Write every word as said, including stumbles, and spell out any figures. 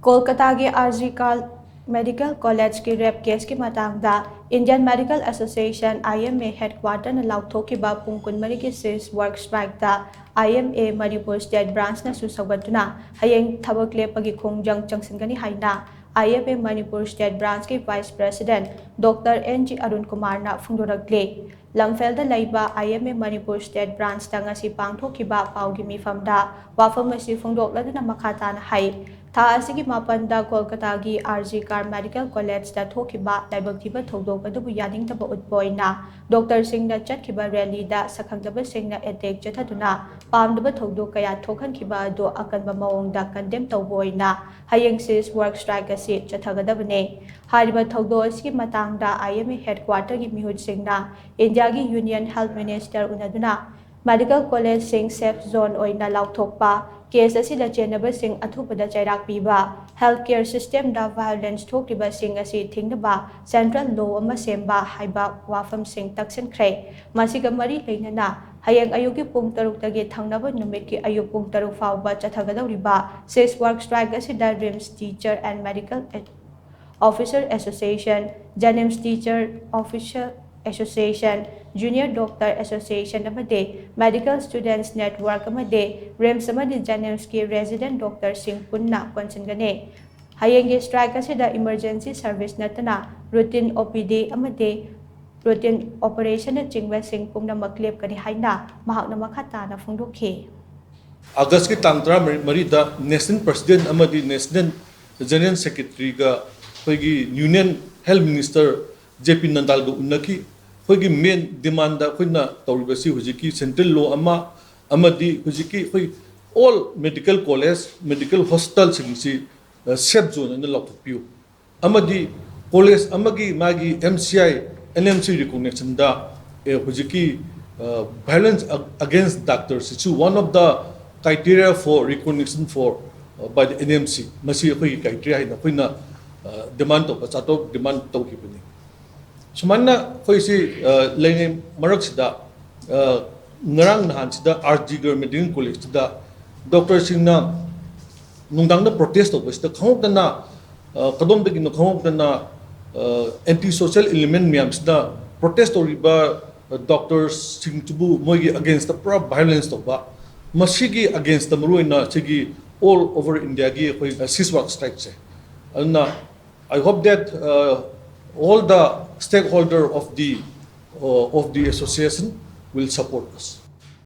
ꯀꯣꯜꯀꯇꯥꯒꯤ R G car medical ꯀꯣꯂꯦꯖꯀꯤ ꯔꯦꯞ ꯀꯦꯁꯀꯤ ꯃꯇꯥꯡꯗ Indian Medical Association, I M A, ꯍꯦꯗꯀ꯭ꯋꯥꯇꯔꯅ ꯂꯥꯎꯊꯣꯛꯈꯤꯕ ꯄꯨꯡ ꯀꯨꯟꯃꯔꯤꯒꯤ cease work strikeꯇ I M A Manipur state ꯕ꯭ꯔꯥꯟꯁꯅꯁꯨ ꯁꯧꯒꯠꯇꯨꯅ ꯍꯌꯦꯡ ꯊꯕꯛ ꯂꯦꯞꯄꯒꯤ ꯈꯣꯡꯖꯪ ꯆꯪꯁꯤꯟꯒꯅꯤ ꯍꯥꯏꯅ I M A Manipur state ꯕ꯭ꯔꯥꯟꯁꯀꯤ vice president doctor N G Arun ꯀꯨꯃꯥꯔꯅ ꯐꯣꯡꯗꯣꯔꯛꯂꯤ꯫ ꯂꯝꯐꯦꯜꯗ ꯂꯩꯕ I M A Manipur state ꯕ꯭ꯔꯥꯟꯁꯇ ꯉꯁꯤ ꯄꯥꯡꯊꯣꯛꯈꯤꯕ ꯄꯥꯎꯒꯤ ꯃꯤꯐꯝꯗ ꯋꯥꯐꯝ ꯑꯁꯤ ꯐꯣꯡꯗꯣꯛꯂꯗꯨꯅ ꯃꯈꯥ ꯇꯥꯅ ꯍꯥꯏ꯫ ꯊꯥ ꯑꯁꯤꯒꯤ ꯃꯥꯄꯟꯗ ꯀꯣꯜꯀꯇꯥꯒꯤ ꯑꯥꯔ ꯖꯤ ꯀꯥꯔ ꯃꯦꯗꯤꯀꯦꯜ ꯀꯣꯂꯦꯖꯇ ꯊꯣꯛꯈꯤꯕ ꯂꯥꯏꯕꯛ ꯊꯤꯕ ꯊꯧꯗꯣꯛ ꯑꯗꯨꯕꯨ ꯌꯥꯅꯤꯡꯗꯕ ꯎꯠꯄ ꯑꯣꯏꯅ ꯗꯣꯛꯇꯔꯁꯤꯡꯅ ꯆꯠꯈꯤꯕ ꯔꯦꯂꯤꯗ ꯁꯛꯈꯪꯗꯕꯁꯤꯡꯅ ꯑꯦꯇꯦꯛ ꯆꯠꯊꯗꯨꯅ ꯄꯥꯝꯗꯕ ꯊꯧꯗꯣꯛ ꯀꯌꯥ ꯊꯣꯛꯍꯟꯈꯤꯕ ꯑꯗꯨ ꯑꯀꯟꯕ ꯃꯑꯣꯡꯗ ꯀꯟꯗꯦꯝ ꯇꯧꯕ ꯑꯣꯏꯅ ꯍꯌꯦꯡ cease work strike ꯑꯁꯤ ꯆꯠꯊꯒꯗꯕꯅꯤ꯫ ꯍꯥꯏꯔꯤꯕ ꯊꯧꯗꯣꯛ ꯑꯁꯤꯒꯤ ꯃꯇꯥꯡꯗ I M A ꯍꯦꯗꯀ꯭ꯋꯥꯇꯔꯒꯤ ꯃꯤꯍꯨꯠꯁꯤꯡꯅ ꯏꯟꯗꯤꯌꯥꯒꯤ ꯌꯨꯅꯤꯌꯟ ꯍꯦꯜꯊ ꯃꯤꯅꯤꯁꯇꯔ ꯎꯅꯗꯨꯅ ꯃꯦꯗꯤꯀꯦꯜ ꯀꯣꯂꯦꯖꯁꯤꯡ ꯁꯦꯐ ꯖꯣꯟ ꯑꯣꯏꯅ ꯂꯥꯎꯊꯣꯛꯄ, ꯀꯦꯁ ꯑꯁꯤꯗ ꯆꯦꯟꯅꯕꯁꯤꯡ ꯑꯊꯨꯕꯗ ꯆꯩꯔꯥꯛ ꯄꯤꯕ, ꯍꯦꯜꯊ ꯀꯦꯌꯔ ꯁꯤꯁꯇꯦꯝꯗ ꯚꯥꯏꯑꯣꯂꯦꯟꯁ ꯊꯣꯛꯂꯤꯕꯁꯤꯡ ꯑꯁꯤ ꯊꯤꯡꯅꯕ ꯁꯦꯟꯇ꯭ꯔꯦꯜ ꯂꯣ ꯑꯃ ꯁꯦꯝꯕ ꯍꯥꯏꯕ ꯋꯥꯐꯝꯁꯤꯡ ꯇꯛꯁꯤꯟꯈ꯭ꯔꯦ꯫ ꯃꯁꯤꯒ ꯃꯔꯤ ꯂꯩꯅꯅ ꯍꯌꯦꯡ ꯑꯌꯨꯛꯀꯤ ꯄꯨꯡ ꯇꯔꯨꯛꯇꯒꯤ ꯊꯪꯅꯕ ꯅꯨꯃꯤꯠꯀꯤ ꯑꯌꯨꯛ ꯄꯨꯡ ꯇꯔꯨꯛ ꯐꯥꯎꯕ ꯆꯠꯊꯒꯗꯧꯔꯤꯕ cease work strike ꯑꯁꯤꯗ RIMS Teacher and Medical Officer Association, JNIMS Teacher Officer Association, Junior Doctor Association ꯑꯃꯗꯤ Medical Students Network ꯑꯃꯗꯤ ꯔꯤꯝꯁ ꯑꯃꯗꯤ JNIMSꯀꯤ ꯔꯦꯁꯤꯗꯦꯟꯠ ꯗꯣꯛꯇꯔꯁꯤꯡ ꯄꯨꯟꯅ ꯀꯣꯟꯁꯤꯟꯒꯅꯤ꯫ ꯍꯌꯦꯡꯒꯤ strike ꯑꯁꯤꯗ emergency service ꯅꯠꯇꯅ routine O P D ꯑꯃꯗꯤ routine operationꯅꯆꯤꯡꯕꯁꯤꯡ ꯄꯨꯝꯅꯃꯛ ꯂꯦꯞꯀꯅꯤ ꯍꯥꯏꯅ ꯃꯍꯥꯛꯅ ꯃꯈꯥ ꯇꯥꯅ ꯐꯣꯡꯗꯣꯛꯈꯤ꯫ ꯑꯥꯒꯁꯀꯤ ꯇꯥꯡ ꯇꯔꯥꯃꯔꯤꯗ National President ꯑꯃꯗꯤ National General Secretaryꯒ ꯑꯩꯈꯣꯏꯒꯤ Union Health Minister J P Nandaꯒ ꯎꯅꯈꯤ꯫ ꯑꯩꯈꯣꯏꯒꯤ main demandꯗ ꯑꯩꯈꯣꯏꯅ ꯇꯧꯔꯤꯕꯁꯤ ꯍꯧꯖꯤꯛꯀꯤ central law ꯑꯃ ꯑꯃꯗꯤ ꯍꯧꯖꯤꯛꯀꯤ ꯑꯩꯈꯣꯏ all medical college, medical hospitalꯁꯤꯡꯁꯤ safe zone ꯑꯣꯏꯅ ꯂꯥꯎꯊꯣꯛꯄꯤꯌꯨ꯫ ꯑꯃꯗꯤ college ꯑꯃꯒꯤ ꯃꯥꯒꯤ M C I, N M C recognitionꯗ ꯍꯧꯖꯤꯛꯀꯤ violence against doctorꯁꯤꯁꯨ one of the criteria for recognition for by the N M C, ꯃꯁꯤ ꯑꯩꯈꯣꯏꯒꯤ criteria ꯍꯥꯏꯅ ꯑꯩꯈꯣꯏꯅ demand ꯇꯧꯕ, ꯆꯥꯔꯇꯔ demand ꯇꯧꯈꯤꯕꯅꯤ꯫ ꯁꯨꯃꯥꯏꯅ ꯑꯩꯈꯣꯏꯁꯤ ꯂꯩꯔꯤꯉꯩ ꯃꯔꯛꯁꯤꯗ ꯉꯔꯥꯡ ꯅꯍꯥꯟꯁꯤꯗ R G Kar Medical Collegeꯁꯤꯗ doctorꯁꯤꯡꯅ ꯅꯨꯡꯗꯥꯡꯗ ꯄ꯭ꯔꯣꯇꯦꯁ ꯇꯧꯕꯁꯤꯗ ꯈꯪꯍꯧꯗꯅ, ꯑ, ꯀꯗꯣꯝꯗꯒꯤꯅꯣ ꯈꯪꯍꯧꯗꯅ, ꯑ, ꯑꯦꯟꯇꯤ ꯁꯣꯁꯤꯌꯦꯜ ꯏꯂꯤꯃꯦꯟ ꯃꯌꯥꯝꯁꯤꯅ ꯄ꯭ꯔꯣꯇꯦꯁ ꯇꯧꯔꯤꯕ, ꯑ, ꯗꯣꯛꯇꯔꯁꯤꯡꯗꯨꯕꯨ ꯃꯣꯏꯒꯤ ꯑꯒꯦꯟꯁꯇ ꯄꯨꯔꯥ ꯚꯥꯏꯑꯣꯂꯦꯟꯁ ꯇꯧꯕ, ꯃꯁꯤꯒꯤ ꯑꯒꯦꯟꯁꯇ ꯃꯔꯨꯑꯣꯏꯅ ꯁꯤꯒꯤ ꯑꯣꯜ ꯑꯣꯚꯔ ꯏꯟꯗꯤꯌꯥꯒꯤ ꯑꯩꯈꯣꯏ ꯁꯤꯁ ꯋꯥꯛ ꯁ꯭ꯇ꯭ꯔꯥꯏꯛꯁꯦ꯫ ꯑꯗꯨꯅ I hope that, uh, all the stakeholder of the, uh, of the association will support us.